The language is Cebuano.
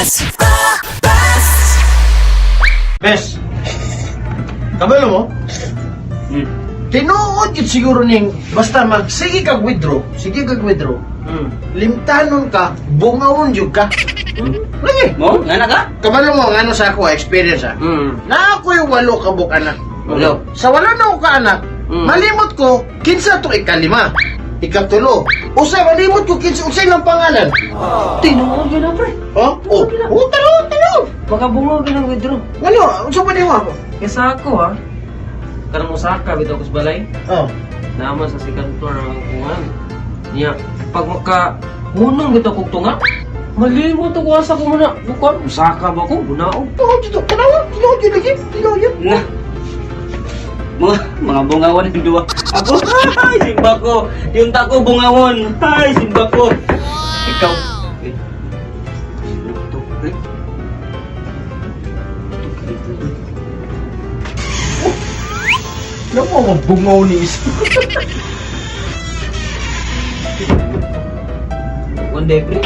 Best, the best. Bes, kabalo mo? Tinuod yun siguro ning basta magsige kag withdraw, sige kag withdraw. Limtanon ka, bungawon jud ka. Lagi. Mo, nga na ka? Kabalo mo ngano sa ako experience ah. Na ako'y walo ka buok anak. Walo. Sa walo na ko ka anak, malimot ko kinsa to ikalima, ikatulo. Usa malimot ko kinsa unsay ilang pangalan. Tinuod yun na, pre. Oh, oh, oh, talo, talo. Makabungaw yun ang withdraw. Ano, unsa pa nimo ako? Kesa ako ha. Karang Osaka, bitaw ko sa balay. Oh. Naman sa second floor ang kuwan. Niya, pag maka hunong bitaw kog tunga, malimot ako asa ko muna. Bukan, Osaka ba ko? Bunaog. Oh, dito, tanawa, tinuod yun lagi, tinuod yun. Nga. Mga bungawon ang duwa. Ako, ay, simba ko. Yung tako bungawon. Ay, simba ko. Ikaw. Eh. Ito, pre. Alam mo, mabungaw ni isa. One day, pre.